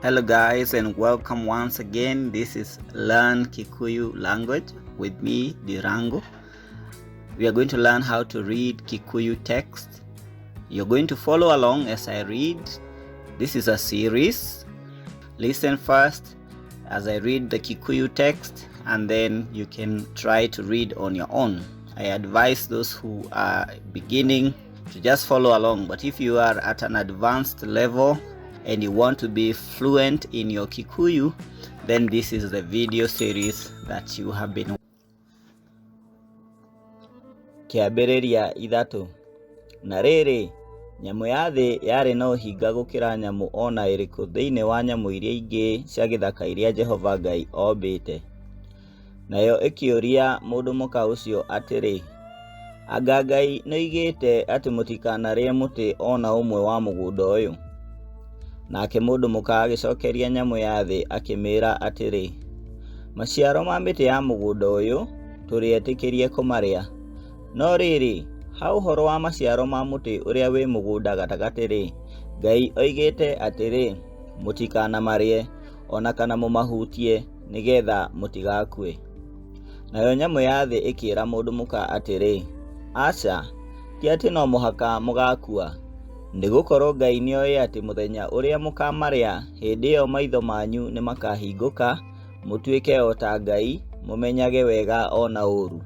Hello guys and welcome once again. This is Learn Kikuyu Language with me, Ndirangu. We are going to learn how to read Kikuyu text. You're going to follow along as I read. This is a series. Listen first as I read the Kikuyu text and then you can try to read on your own. I advise those who are beginning to just follow along, but if you are at an advanced level and you want to be fluent in your Kikuyu, then this is the video series that you have been. Kĩambĩrĩria 3. Na rĩrĩ, nyamũ-ya-thĩ yarĩ na ũhinga gũkĩra nyamũ o na ĩrĩkũ thĩinĩ wa nyamũ iria ingĩ cia gĩthaka iria Jehova Ngai oombĩte. Nayo ĩkĩũria mũndũ mũka ũcio atĩrĩ, Anga Ngai nĩoigĩte atĩ mũtikanarĩe mũtĩ o na ũmwe wa mũgũnda ũyũ? Nake mũndũ mũka agĩcokeria nyamũ-ya-thĩ akĩmĩĩra atĩrĩ, Maciaro ma mĩtĩ ya mũgũnda ũyũ tũrĩ etĩkĩrie kũmarĩa, no rĩrĩ, ha ũhoro wa maciaro ma mũtĩ ũrĩa wĩ mũgũnda gatagatĩ-rĩ, Ngai oigĩte atĩrĩ, Mũtikanamarĩe, o na kana mũmahutie, nĩgeetha mũtigakue. Nayo nyamũ-ya-thĩ ĩkĩĩra mũndũ mũka atĩrĩ, Aca, ti atĩ no mũhaka mũgaakua. Nĩgũkorwo Ngai nĩoĩ atĩ mũthenya ũrĩa mũkaamarĩa, hĩndĩ ĩyo maitho manyu nĩmakahingũka, mũtuĩke o ta Ngai, mũmenyage wega o na ũũru.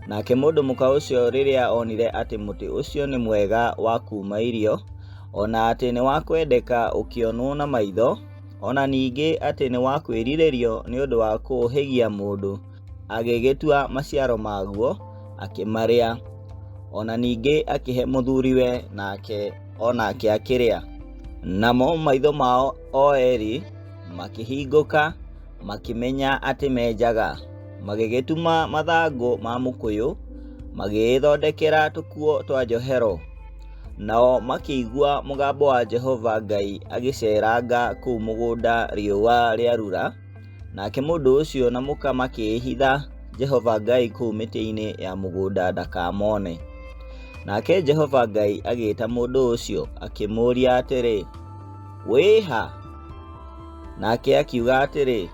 Nake mũndũ mũka ũcio rĩrĩa onire atĩ mũtĩ ũcio nĩ mwega wa kuuma irio, o na atĩ nĩ wa kwendeka ũkĩonwo na maitho, o na ningĩ atĩ nĩ wa kwĩrirĩrio nĩ ũndũ wa kũũhĩgia mũndũ, agĩgĩtua maciaro maguo, akĩmarĩa. O na ningĩ akĩhe mũthuriwe, nake o nake akĩrĩa. Namo maitho mao o eerĩ makĩhingũka, makĩmenya atĩ me njaga. Magĩgĩtuma mathangũ ma mũkũyũ, magĩĩthondekera tũkuo twa njohero. Nao makĩigua mũgambo wa Jehova Ngai agĩceeranga kũu mũgũnda riũa rĩarura, nake mũndũ ũcio na mũka makĩĩhitha Jehova Ngai kũu mĩtĩ-inĩ ya mũgũnda ndakamone. Nake Jehova Ngai agĩĩta mũndũ ũcio akĩmũũria atĩrĩ, Wĩ ha? Nake akiuga atĩrĩ,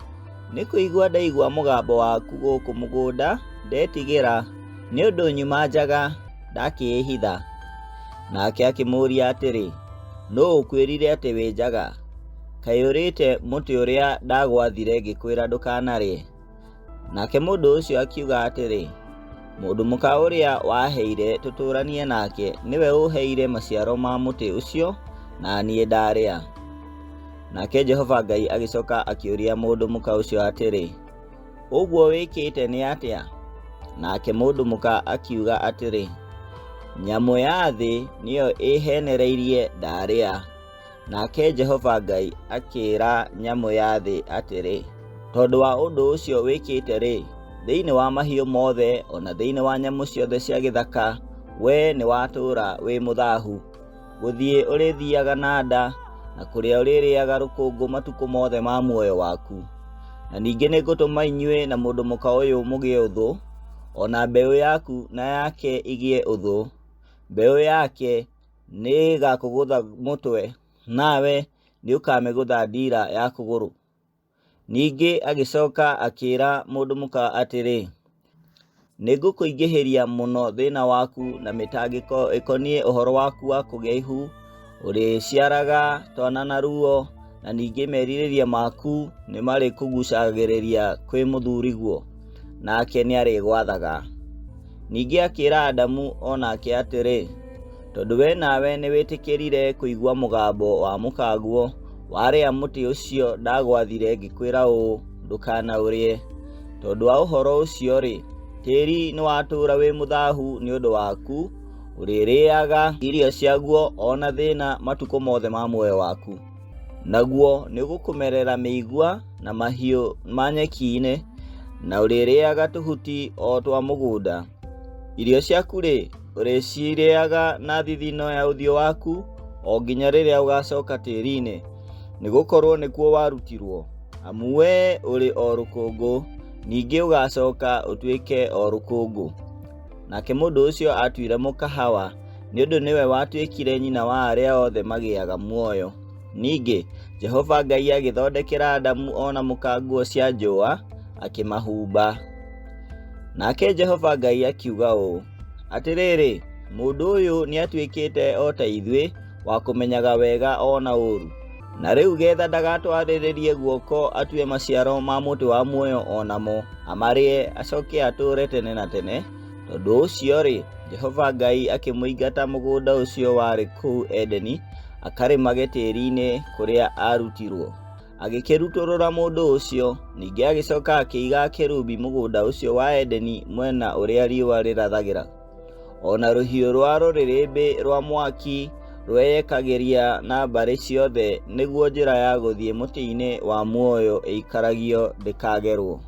Nĩ kũigua ndaigua mũgambo waku gũkũ mũgũnda, ndetigĩra, nĩ ũndũ nyuma njaga, ndakĩĩhitha. Nake akĩmũũria atĩrĩ, Nũũ ũkwĩrire atĩ wĩ njaga? Kaĩ ũrĩĩte mũtĩ ũrĩa ndagwathire ngĩkwĩra ndũkanarĩe? Nake mũndũ ũcio akiuga atĩrĩ, Mũndũ mũka ũrĩa waheire tũtũũranie nake nĩwe ũũheire maciaro ma mũtĩ ũcio, na niĩ ndarĩa. Nake Jehova Ngai agĩcoka akĩũria mũndũ mũka ũcio atĩrĩ, Ũguo wĩkĩte nĩ atĩa? Nake mũndũ mũka akiuga atĩrĩ, Nyamũ-ya-thĩ nĩyo ĩĩhenereirie ndarĩa. Nake Jehova Ngai akĩĩra nyamũ-ya-thĩ atĩrĩ, Tondũ wa ũndũ ũcio wĩkĩte-rĩ, thĩinĩ wa mahiũ mothe o na thĩinĩ wa nyamũ ciothe cia gĩthaka, wee nĩwatũũra wĩ mũthahu. Gũthiĩ ũrĩthiiaga na nda, na kũrĩa ũrĩrĩĩaga rũkũngũ matukũ mothe ma muoyo waku. Na ningĩ nĩngũtũma inyuĩ na mũndũ mũka ũyũ mũgĩe ũthũ, o na mbeũ yaku na yake igĩe ũthũ. Mbeũ yake nĩĩgakũgũtha mũtwe, nawe nĩũkamĩgũtha ndiira ya kũgũrũ. Ningĩ agĩcoka akĩĩra mũndũ mũka atĩrĩ, Nĩngũkũingĩhĩria mũno thĩna waku na mĩtangĩko ĩkoniĩ ũhoro waku wa kũgĩa ihu, ũrĩciaraga twana na ruo, na ningĩ merirĩria maku nĩmarĩkũgucagĩrĩria kwĩ mũthuriguo, nake nĩarĩgwathaga. Ningĩ akĩĩra Adamu o nake atĩrĩ, Tondũ wee nawe nĩwĩtĩkĩrire kũigua mũgambo wa mũkaguo, warĩa mũtĩ ũcio ndagwathire ngĩkwĩra ũũ, Ndũkanaũrĩe. Tondũ wa ũhoro ũcio-rĩ, tĩri nĩwatũũra wĩ mũthahu nĩ ũndũ waku, ũrĩrĩaga irio ciaguo o na thĩna matukũ mothe ma muoyo waku. Naguo nĩũgũkũmerera mĩigua na mahiũ ma nyeki-inĩ, na ũrĩrĩaga tũhuti o twa mũgũnda. Irio ciaku-rĩ, ũrĩcirĩaga na thithino ya ũthiũ waku o nginya rĩrĩa ũgacoka tĩri-inĩ, nĩgũkorwo nĩkuo warutirwo, amu wee ũrĩ o rũkũngũ, ningĩ ũgacoka ũtuĩke o rũkũngũ. Nake mũndũ ũcio aatuire mũka Hawa, nĩ ũndũ nĩwe watuĩkire nyina wa arĩa othe magĩaga muoyo. Ningĩ, Jehova Ngai agĩthondekera Adamu o na mũka nguo cia njũa, akĩmahumba. Nake Jehova Ngai akiuga ũũ, Atĩrĩrĩ, mũndũ ũyũ nĩatuĩkĩte o ta ithuĩ, wa kũmenyaga wega o na ũũru. Na rĩu getha ndagatwarĩrĩrie guoko atue maciaro ma mũtĩ wa muoyo o namo, amarĩe, acoke atũũre tene na tene. Tondũ ũcio-rĩ, Jehova Ngai akĩmũingata mũgũnda ũcio warĩ kũu Edeni, akarĩmage tĩri-inĩ kũrĩa aarutirũo. Agĩkĩrutũrũra mũndũ ũcio, ningĩ agĩcoka akĩiga akerubi mũgũnda ũcio wa Edeni mwena ũrĩa riũa rĩrathagĩra. O na rũhiũ rwa rũrĩrĩmbĩ rwa mwaki rweyekagĩria na mbarĩ ciothe nĩguo njĩra ya gũthiĩ mũtĩ-inĩ wa muoyo ĩikaragio ndĩkagerwo.